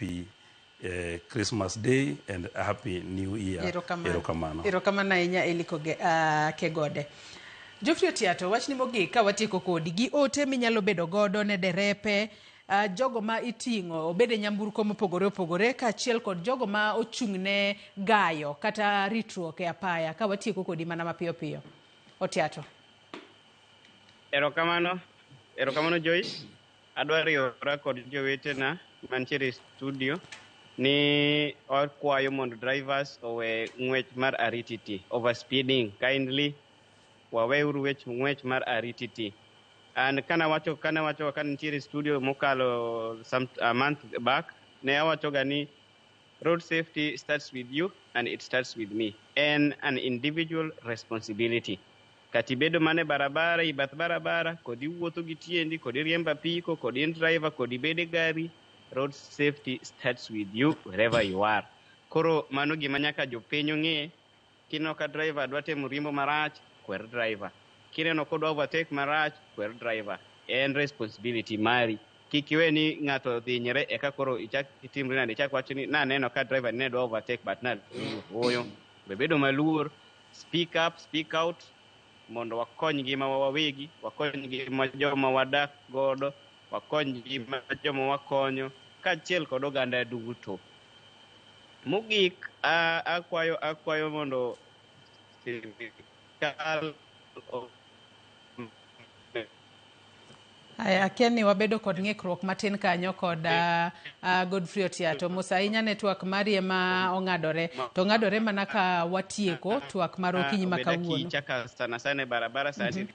happy Christmas Day and a happy New Year. Erokamano. Erokamano. Erokamano ahinya Eli Koge, Kegode. Geoffrey Otiato, wachni mogik ka watieko kodi gi ote minyalo bedo godo ne derepe, jogo ma iting'o obed e nyamburko mopogore opogore kaachiel kod jogo ma ochung' ne gayo kata ritruok e apaya ka watieko kodi mana mapiyo piyo. Otiato. Erokamano, erokamano Joyce. Adwa riwora kod jowetena mantiere e studio ni wakwayo mondo drivers owe ng'wech mar arititi, overspeeding. Kindly waweuru wech ng'wech mar arititi. And kana wacho kana wacho ka nitiere e studio mokalo some a month back, ne awacho ga ni road safety starts with you and it starts with me. En an individual responsibility. Kata ibedo mana e barabara, i bath barabara, kod iwuotho gi tiendi, kod iriembo apiko, kod in driver, kod ibedo e gari, road safety starts with you wherever you are. Koro mano gima nyaka jopiny ong'e. Kineno ka driver dwa temo riembo marach, kwer driver. Kineno kodwa overtake marach, kwer driver. En responsibility mari. Kik iwe ni ng'ato odhinyre eka koro ichak itimri nade, ichak wacho ni naneno ka driver ne dwa overtake but naluor. Ooyo. Be bedo maluor, speak up, speak out, mondo wakony ngimawa wawegi, wakony ngima joma wadak godo, wakony ngima joma wakonyo, kaachiel kod oganda duto. Mogik, akwayo mondo sirikal Aya, akia ni wabedo kod ng'ikruok matin kanyo kod Godfrey Otiato. Mos ahinya ne twak mari ema ong'adore. To ong'adore mana ka watieko twak mar okinyi ma obed kawuono. akicha ka sana sana e barabara sani.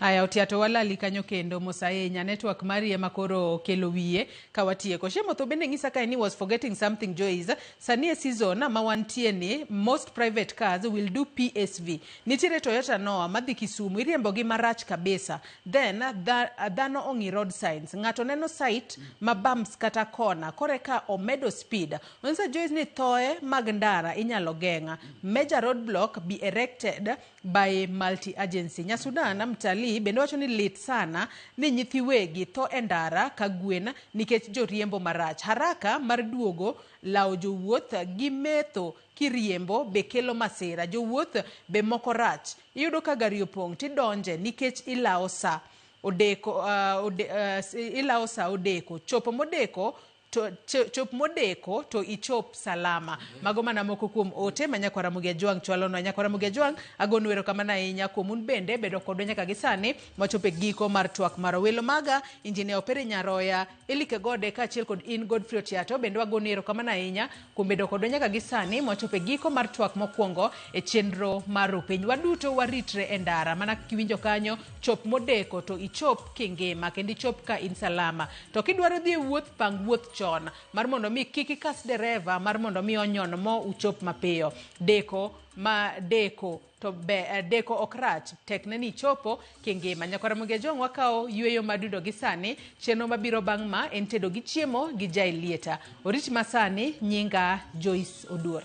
Aya, Otiato walali kanyo kendo mos ahinya. Network mari ema koro okelo wiye ka watieko. Shemotho bende ng'isa kae ni was forgetting something Joyce. Sani e season ma wantie ni most private cars will do PSV. Nitiere Toyota Noah madhi Kisumu iriembo gi marach kabisa. Then dhano ong'i road signs. Ng'ato neno site ma bumps kata kona kore ka omedo speed. Onyisa Joyce ni thoe mag ndara inyalo geng'a. Major roadblock be erected by multi-agency. Nyasudan mtalii bende wacho ni lit sana ni nyithi wegi tho e ndara ka gwen nikech joriembo marach. Haraka mar duogo lawo jowuoth gi metho kiriembo be kelo masira. Jowuoth be moko rach. Iyudo ka gari opong' tidonje nikech ilawo sa odeko, ilawo sa odeko. Chopo modeko to chop modeko to ichop salama. Mago mana moko kuom ote ma nyakwara Ramogi Ajwang' chwalonwa. Nyakwara Ramogi Ajwang' agonu erokamano ahinya kuom un bende bedo kodwa nyaka gi sani mwachopo e giko mar twak mar welo maga Injinia Opere Nyaroya, Eli Kegode kaachiel kod in Godfrey Otiato bende wagonu erokamano ahinya kuom bedo kodwa nyaka gi sani mwachopo e giko mar twak mokwongo e chenro mar Rupiny. Waduto waritre e ndara mana kiwinjo kanyo chop modeko to ichop kingima kendo ichop ka in salama. To kidwaro dhi e wuoth pang wuoth chon mar mondo mi kik ikas dereva mar mondo mi onyon mo uchop mapiyo. Deko ma deko to be deko ok rach tek ne ni ichopo kingima. Nyakwara Ramogi Ajwang' wakawo yueyo madudo gi sani. Chenro mabiro bang' ma en tedo gi chiemo gi Jael Lieta. Orit masani nyinga Joyce Oduor.